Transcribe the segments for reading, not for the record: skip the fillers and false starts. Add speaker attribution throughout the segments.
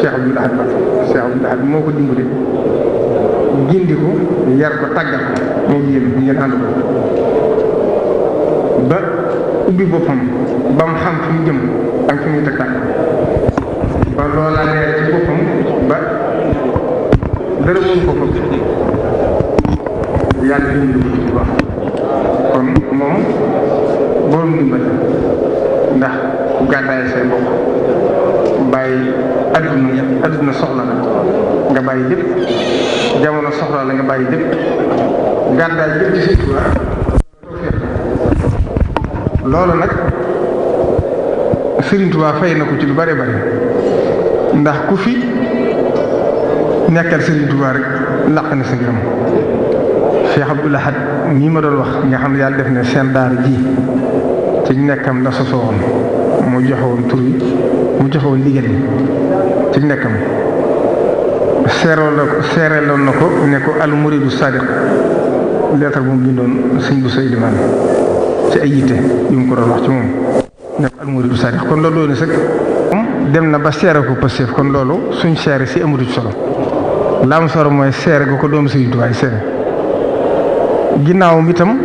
Speaker 1: Cheikh Abdoul Ahad Cheikh Abdoul Ahad moo ko dimbali gindi ko yar ko tàggat ko moom yéen ngeen ànd ko ba ubbi boppam ba mu xam fi mu jëm ak fi muy teg tànk ba loola leer ci boppam ba dara mënu ko fëgg yàlla dimbali ko ci wax kon moom borom dimbali ndax ku gàddaay say bokk bàyyi adduna soxla la nga bàyyi lépp jamono soxla la nga bàyyi lépp gàddaay lépp ci Sëriñ Tuubaa loolu nag Sëriñ Tuubaa fay na ko ci lu bare bare ndax ku fi nekkal Sëriñ Tuubaa rek laq na sa ngërëm Cheikh Abdoul Ahad ñii ma doon wax nga xam ne yàlla def ne seen daara ji ci nekkam la sosoo woon mu joxe woon tur wi mu joxe woon ndigal yi ci nekkam seereeloon na ko ne ko al muridu sadiq lettre bu mu bindoon sëñ bu say limaan ci ay yitte yu mu ko doon wax ci moom ne ko al muridu sadiq kon loolu doon sax dem na ba seere ko Pastef kon loolu suñ seere si amatu ci solo la am solo mooy seere ga ko doom Sëriñ Tuubaa seere ginnaawam itam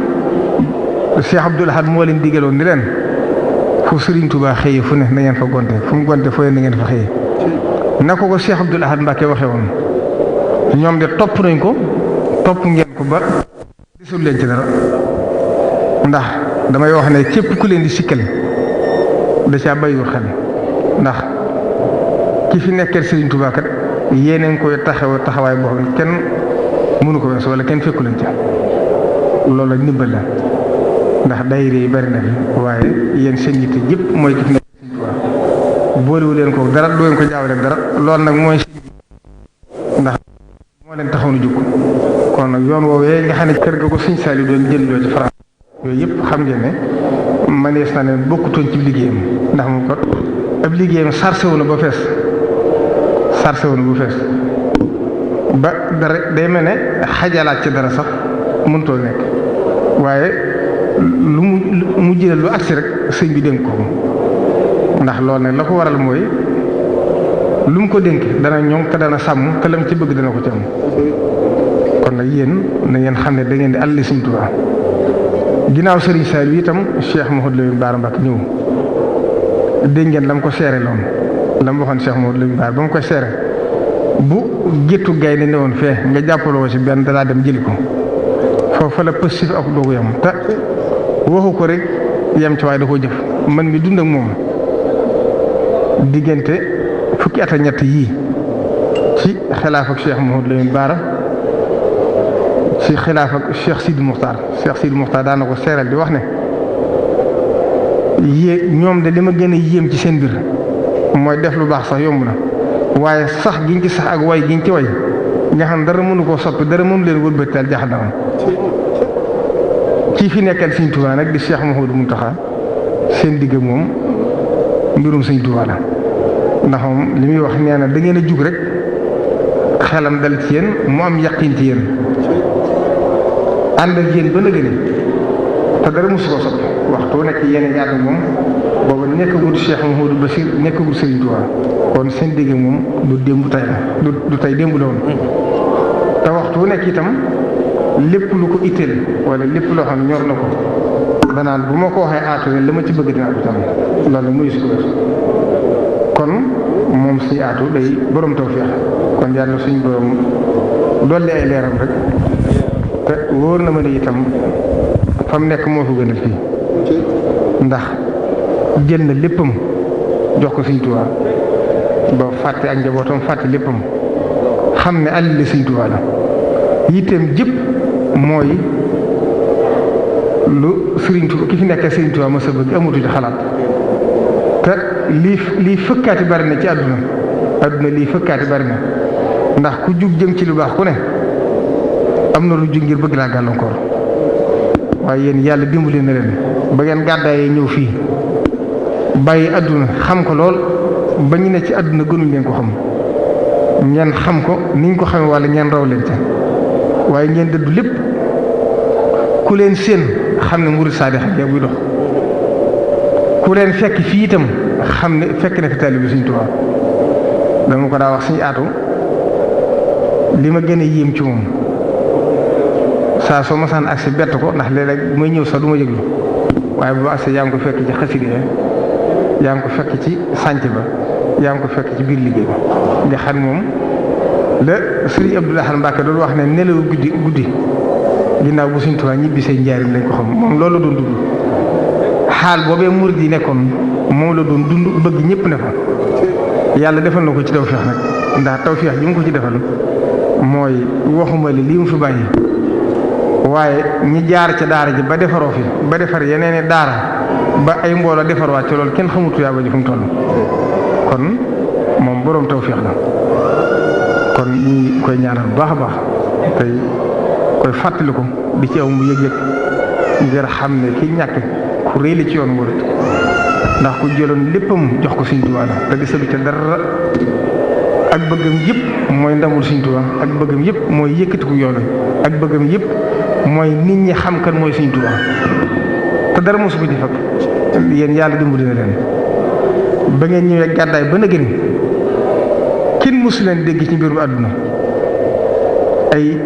Speaker 1: Cheikh Abdoul Ahad moo leen digaloon ni leen fu Sëriñ Tuubaa xëyee fu ne na ngeen fa gonte fu mu gonte foo na ngeen fa xëyee na ko Cheikh Abdoul Ahad Mbacké waxee woon ñoom de topp nañ ko topp ngeen ko ba gisul leen ci dara ndax damay wax ne képp ku leen di sikkal da caa bàyyiwul xel ndax ki fi nekkee Sëriñ Tuubaa kat yéeneen koy taxawaay boo xam ne kenn mënu ko weesu wala kenn fekku leen ci loolu la ndimbal la ndax daayira yi bari na fi waaye yéen seen yitte yëpp mooy ki fi nekk Sëriñ Tuubaa boolewu leen ko dara du leen ko jaawale dara loolu nag mooy ndax moo leen taxaw na jóg kon nag yoon woowee nga xam ne kër ga ko Sëriñ Saaliw doon jëndoo ci France yooyu yëpp xam ngeen ne manees na ne bokkutoon ci liggéeyam ndax moom ko ab liggéeyam sarse wu na ba fees ba dara day mel ne xajalaat ci dara sax mënutoo nekk waaye lu mu jëlee lu agsi rek sëñ bi dénk ko ndax loolu nag la ko waral mooy lu mu ko dénk dana ñoŋ te dana sàmm te lam ci bëgg dana ko ci am kon nag yéen na ngeen xam ne da ngeen di àll Sëriñ Tuubaa ginnaaw Sëriñ Saaliw itam Cheikh Mouhamadou Lamine Bara Mbacké ñëw dégg ngeen la mu ko seere loon la mu waxoon Cheikh Mouhamadou Lamine Bara ba mu koy seere bu géttu gay ne woon fee nga jàppaloo ci benn dalaa dem jëli ko foofu la positif ak doogu yam te waxu ko rek yam ci waaye da koo jëf man mi dund ak moom diggante fukki at ak ñett yii ci xilaaf ak Cheikh Mouhamadou Lamine Bara ci xilaaf ak Cheikh Sidi Muxtaar daan na ko seeral di wax ne ñoom de li ma gën a yéem ci seen mbir mooy def lu baax sax yomb na waaye sax giñ ci sax ak way giñ ci way nga xam dara mënu koo soppi dara mënu leen wëlbateel jaaxal dama kii fi nekkal Sëriñ Tuubaa nag di Cheikh Mouhamadou Mountakha seen digg moom mbirum Sëriñ Tuubaa la ndax moom li muy wax nee na da ngeen a jug rek xelam dal ci yéen mu am yaqin ci yéen ànd ak yéen ba nëgëni te dara mosu ko soppi waxtu nekk yéen ñaar moom booba nekkagul Cheikh Mouhamadou Bachir nekkagul Sëriñ Tuubaa kon seen digg moom du démb tey la du tey démb la woon te waxtu nekk itam lépp lu ko itteel wala lépp loo xam ne ñor na ko danaan bu ma ko waxee aatu la ma ci bëgg dinaa ko tam loolu muy su ko kon moom suñu aatu day borom tawfeex kon yàlla suñu borom dolli ay leeram rek te wóor na ma ne itam fa mu nekk moo fa gënal fii ndax jël na léppam jox ko Sëriñ Tuubaa ba fàtte ak njabootam fàtte léppam xam ne àll la Sëriñ Tuubaa la yitteem jëpp mooy lu Sëriñ Tuubaa ki fi nekkee Sëriñ Tuubaa ma sa bëgg amatu ci xalaat te lii fëkkaati bari na ci àdduna lii fëkkaati bari na ndax ku jug jëm ci lu baax ku ne am na lu jug ngir bëgg laa gàllankoor waaye yéen yàlla dimbali na leen ba ngeen gàddaayee ñëw fii bàyyi àdduna xam ko lool ba ñu ne ci àdduna gënuñ leen ko xam ngeen xam ko niñ ko xamee wala ngeen raw leen ca waaye ngeen dëddu lépp ku leen seen xam ne murid saadix ak buy dox ku leen fekk fii itam xam ne fekk na fi taalibe Sëriñ Tuubaa dama ko daa wax suñu aatu li ma gën a yéem ci moom saa soo masaan agsi bett ko ndax léeg-léeg mooy ñëw sax du ma yëglu waaye bu agsi yaa ngi ko fekk ci xasida yaa ngi ko fekk ci sànc ba yaa ngi ko fekk ci biir liggéey bi nga xam moom la Sëriñ Abdou Lahad Mbacké doon wax ne nelaw guddi ginnaaw bu Sëriñ Tuubaa ñibbi say njaarim lañ ko xam moom loolu la doon dund xaal boobee murid yi nekkoon moom la doon dund bëgg ñëpp ne fa yàlla defal na ko ci tawfeex nag ndax tawfeex ji mu ko ci defal mooy waxuma li lii mu fi bàyyi waaye ñi jaar ca daara ji ba defaroo fi ba defar yeneen daara ba ay mbooloo defarwaat ci loolu kenn xamutu yaa ba ji fu mu toll kon moom boroom tawfeex la kon ñi koy ñaanal bu baax a baax tey koy fàttali ko di ci aw mu yëg-yëg ngir xam ne ki ñàkk ku réy la ci yoon murid ndax ku jëloon léppam jox ko Sëriñ Tuubaa la te gisalu ca dara ak bëggam yëpp mooy ndamul Sëriñ Tuubaa ak bëggam yëpp mooy yëkkatiku yoon ak bëggam yëpp mooy nit ñi xam kan mooy Sëriñ Tuubaa te dara mosu ko ci fekk yéen yàlla dimbali na leen ba ngeen ñëwee gàddaay ba na gën kenn mosu leen dégg ci mbirum àdduna ay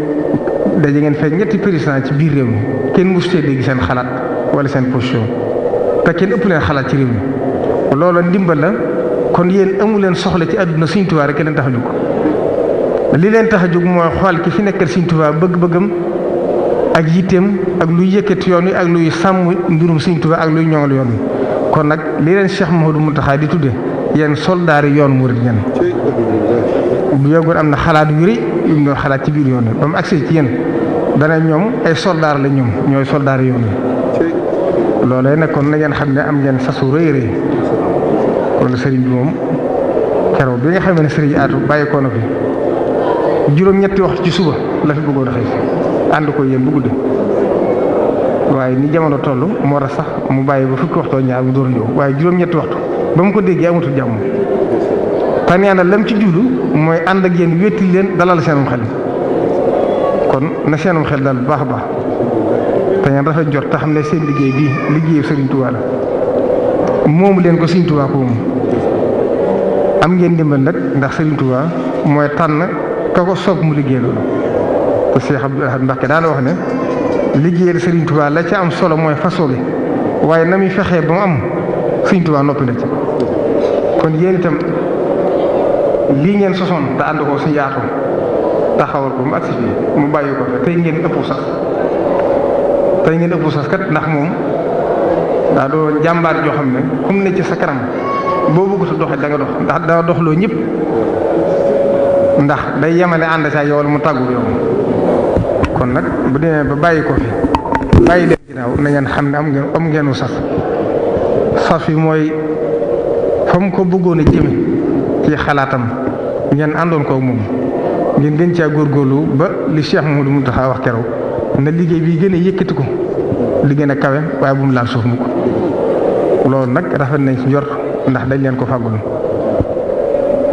Speaker 1: daje ngeen fekk ñetti président ci biir réew mi kenn mosu cee dégg seen xalaat wala seen position te kenn ëpp leen xalaat ci réew mi loolu ndimbal la kon yéen amu leen soxla ci àdduna Sëriñ Tuubaa rek leen tax a jóg li leen tax a jóg mooy xool ki fi nekkal Sëriñ Tuubaa bëgg-bëggam ak yitteem ak luy yëkkati yoon wi ak luy sàmm mbirum Sëriñ Tuubaa ak luy ñoŋal yoon wi kon nag li leen Cheikh Mouhamadou Mountakha di tudde yéen soldaari yoon murid ngeen bu yàggoon am na xalaat yu rëy yu mu doon xalaat ci biir yoon wi ba mu agsee ci yéen dana ñoom ay soldaar la ñoom ñooy soldaari yoon wi loolee nag kon na ngeen xam ne am ngeen sasu rëy rëy kon sëriñ bi moom keroog bi nga xam ne sëriñ Aatu bàyyi ko na fi juróom-ñetti waxtu ci suba la fi bëggoon a xëy ànd ko yéen bu guddi waaye ni jamono toll moo tax sax mu bàyyi ba fukki waxtoo ñaar mu door a ñëw waaye juróom-ñetti waxtu ba mu ko déggee amatul jàmm te nee na lam ci jublu mooy ànd ak yéen wétti leen dalal seenum xel kon na seenum xel dal bu baax a baax te ngeen rafet jot te xam ne seen liggéey bii liggéeyu Sëriñ Tuubaa la moomu leen ko Sëriñ Tuubaa ko moom am ngeen dimbal nag ndax Sëriñ Tuubaa mooy tànn ka ko soog mu liggéey loolu te Cheikh Abdou Lahad Mbacké daana wax ne liggéeyal Sëriñ Tuubaa la ca am solo mooy fasoo gi waaye na muy fexee ba mu am Sëriñ Tuubaa noppi na ci kon yéen itam lii ngeen sosoon te ànd ko si yaatu taxawal ko mu agsi fii mu bàyyi ko fa tey ngeen ëpp sas kat ndax moom daa doo jàmbaar joo xam ne kum ne ci sa kanam boo bëggut a doxee da nga dox ndax daa doxloo ñëpp ndax day yemale ànd saa yow mu tàggu yow kon nag bu demee ba bàyyi ko fi bàyyi leen ginnaaw na ngeen xam ne am ngeenu sas fi mooy fa mu ko bëggoon a jëme ci xalaatam ngeen àndoon ko moom ngeen gën caa góorgóorlu ba li Cheikh Mouhamadou Mountakha wax keroog na liggéey bi gën a yëkkati ko li gën a kawe waaye bu mu laal suuf mu ko loolu nag rafet nañ ci njort ndax dañ leen ko fàggul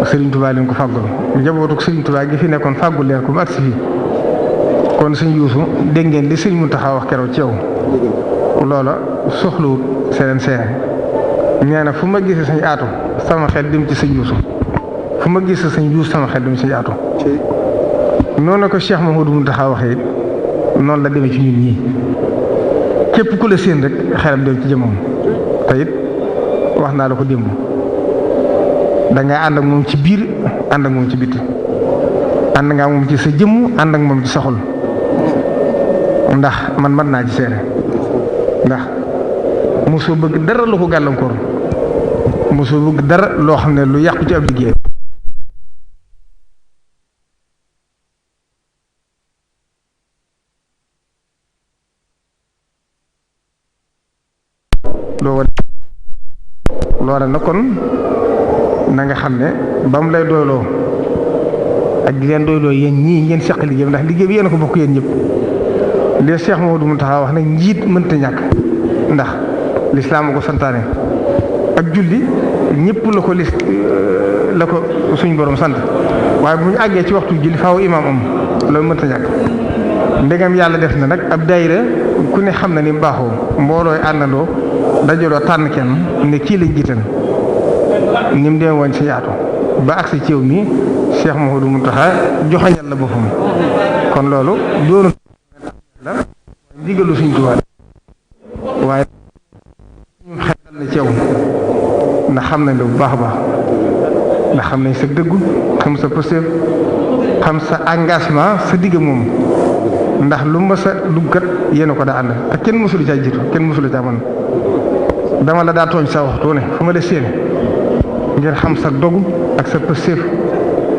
Speaker 1: Serigne Touba leen ko fàggul njabootu Serigne Touba gi fi nekkoon fàggul leen ko ba agsi fii kon sëñ Yuusu dégg ngeen li Serigne Mountakha wax keroog ci yow loola soxlawut seen nee na fu ma gisee sëñ Aatu sama xel dem ci sëñ Yuusu fu ma gisee sëñ Yuusu sama xel dem ci sëñ Aatu noonu ko Cheikh Mouhamadou Mountakha waxee noonu la demee ci ñun ñii képp ku la séen rek xelam dem ci jëmmam te it wax naa la ko démb da ngay ànd ak moom ci biir ànd ak moom ci biti ànd nga moom ci sa jëmm ànd ak moom ci sa xol ndax man mën naa ci seere ndax mosoo bëgg dara lu ko gàllankoor mosoo bëgg dara loo xam ne lu yàqu ci ab liggéey loola na kon na nga xam ne ba mu lay doyloo ak di leen doyloo yéen ñii ngeen seq liggéey ndax liggéey bi yéen a ko bokk yéen ñëpp li Cheikh Mouhamadou Mountakha wax nag njiit mënta ñàkk ndax lislaam ko santaane ak julli ñëpp la ko suñu borom sant waaye bu ñu àggee ci waxtu julli faaw imaam am loolu mënta ñàkk ndegam yàlla def na nag ab daayira ku ne xam na ni baaxoo mboolooy àndandoo dajaloo tànn kenn ne kii lañ jiital ni mu demee woon ci yaatu ba agsi ci yow mi Cheikh Mouhamadou Mountakha joxañal la boppam kon loolu doonu la ndigalu Sëriñ Tuubaa waaye ñu xetal na ci yow ndax xam nañ la bu baax a baax ndax xam nañ sa dëggu xam sa posture xam sa engagement sa digg moom ndax lu ma sa duggat yéen a ko daa ànd te kenn mësulu caa jiitu kenn mësulu caa mën dama la daa tooñ sa waxtu ne fu ma la séen ngir xam sa dogu ak sa posture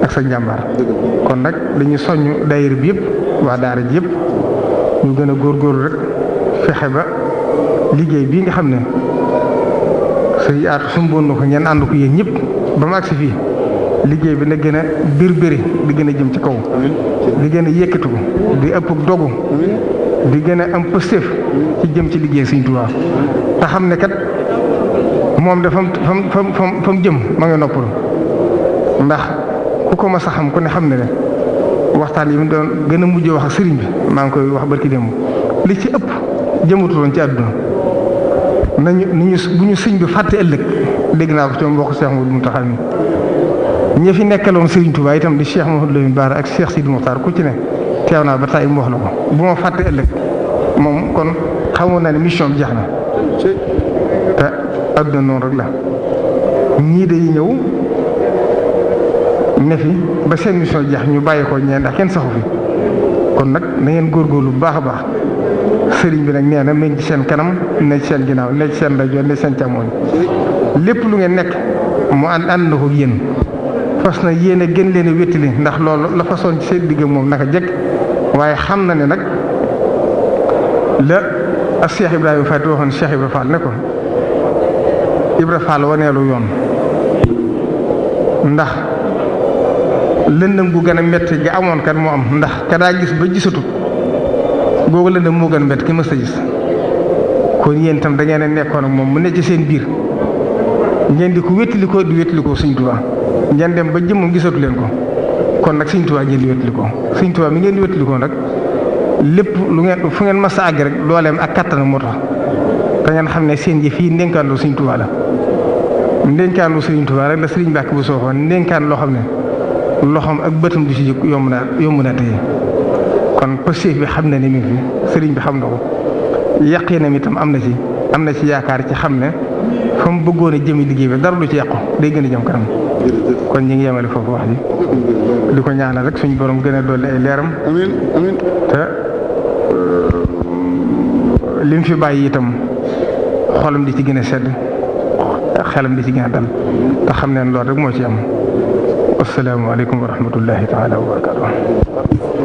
Speaker 1: ak sa njàmbaar kon nag dañuy soññ daayira bi yëpp waa daara ji yëpp ñu gën a góorgóorlu rek fexe ba liggéey bii nga xam ne say aatu sumboon na ko ngeen ànd ko yéen ñëpp ba mu agsi fii liggéey bi na gën a bir di gën a jëm ci kaw di gën a yëkkatu ko di ëpp dogu di gën a am pëstéef ci jëm ci liggéey Sëriñ Tuubaa te xam ne kat moom de fam jëm ma nga noppalu ndax ku ko mas a xam ku ne xam ne ne waxtaan yi mu doon gën a mujj wax ak sëriñ bi maa ngi koy wax barki démb li ci ëpp jëmatuloon ci àdduna nañu bu ñu sëñ bi fàtte ëllëg dégg naa ko ci mbokk Cheikh Mouhamadou Mountakha mi ñi fi nekkaloon Sëriñ Tuubaa itam di Cheikh Mouhamadou Lamine Bara ak Cheikh Sidi Mokhtar ku ci ne teew naa ba tey mu wax la ko bu ma fàtte ëllëg moom kon xamoon naa ne mission bi jeex na te àdduna noonu rek la ñii day ñëw ne fi ba seen mission jeex ñu bàyyi ko ñeen ndax kenn saxu fi kon nag na ngeen góorgóorlu bu baax a baax sëriñ bi nag nee na meñ ci seen kanam ne ci seen ginnaaw ne ci seen rajo ne ci seen càmmooñ lépp lu ngeen nekk mu ànd na ko yéen fas na yéen a gën leen a wéttali ndax loolu la façon ci seen digg moom naka jekk waaye xam na ne nag la ak Cheikh Ibrahima Fall waxoon Cheikh Ibrahima Fall ne ko Ibra Fall waneelu yoon ndax lëndëm gu gën a métti gi amoon kat moo am ndax ka daa gis ba gisatu googu lëndëm moo gën a métti ki mës a gis kon yéen itam da ngeen a nekkoon ak moom mu ne ci seen biir ngeen di ko wéttali ko di wéttali ko Sëriñ Tuubaa ngeen dem ba jëmmam gisatu leen ko kon nag Sëriñ Tuubaa ngeen di wéttali ko Sëriñ Tuubaa mi ngeen di wéttali ko nag lépp lu ngeen fu ngeen mas a àgg rek dooleem ak kattanam moo tax da ngeen xam ne seen jëf yi ndénkaanlu Sëriñ Tuubaa la ndénkaanlu Sëriñ Tuubaa rek la Sëriñ Mbàkke bu sooxoon ndénkaan loo xam ne loxoom ak bëtam du si jóg yomb naa tëye kon positif bi xam na ne mi ngi fi sëriñ bi xam na ko yaqinam itam am na ci yaakaar ci xam ne fa mu bëggoon a jëmi liggéey bi dara lu ci yàqu day gën a jëm kanam kon ñu ngi yemale foofu wax ji di ko ñaanal rek suñu borom gën a dolli ay leeram amiin te li mu fi bàyyi itam xolam di ci gën a sedd xelam di ci gën a dal te xam ne loolu rek moo ci am asalaamaaleykum wa rahmatullahi taala wa barakatuh